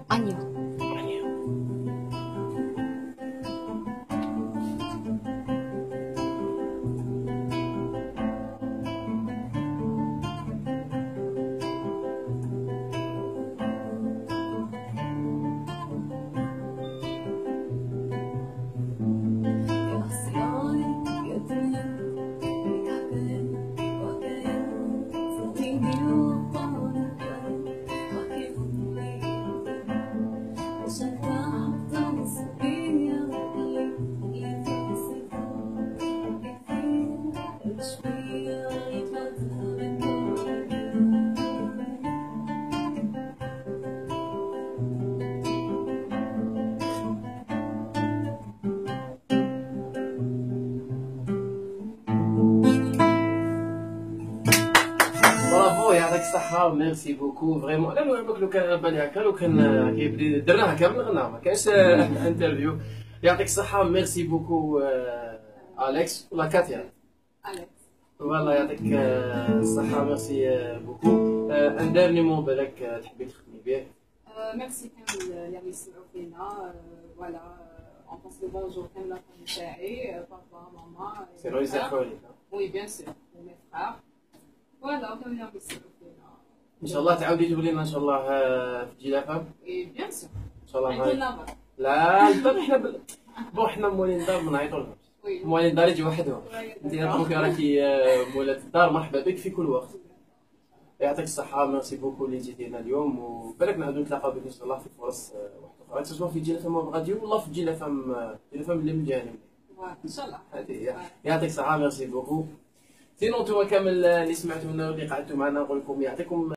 아니요. 아니요. برافو، يعطيك الصحة، merci beaucoup vraiment. لا نوعدك لو كان على بالي هكا لو كان كي درناها كامل غناها، ما كانش interview. يعطيك الصحة، merci beaucoup اليكس ولا كاتيا؟ اليكس. والله يعطيك الصحة، merci beaucoup. un dernier mot بالك تحبي تختمي به؟ ميرسي كامل اللي يسمعوا فينا. voilà، on passe le bonjour كامل la famille تاعي، بابا، ماما. sinon يزعفوا عليك. oui bien sûr، و mes frères. voilà، كامل اللي يسمعوا فينا. ان شاء الله تعاودي تولي لنا ان شاء الله في جيل FM. oui bien sûr. ان شاء الله. عيطوا لنا برك. لا الدار حنا bon حنا موالين دار ما نعيطوا لهمش. oui. موالين دار يجي وحدهم. انت donc راكي مولات الدار، مرحبا بك في كل وقت. يعطيك الصحة، merci beaucoup اللي جيتينا اليوم، وبالك نعاودو نتلاقاو بك ان شاء الله في فرص واحدة أخرى، سواء في جيل FM راديو ولا في جيل FM، جيل FM اللي من الجانب. ان شاء الله. هذه هي، يعطيك الصحة، merci beaucoup. sinon نتوما كامل اللي سمعتونا واللي قعدتوا معنا نقول لكم يعطيكم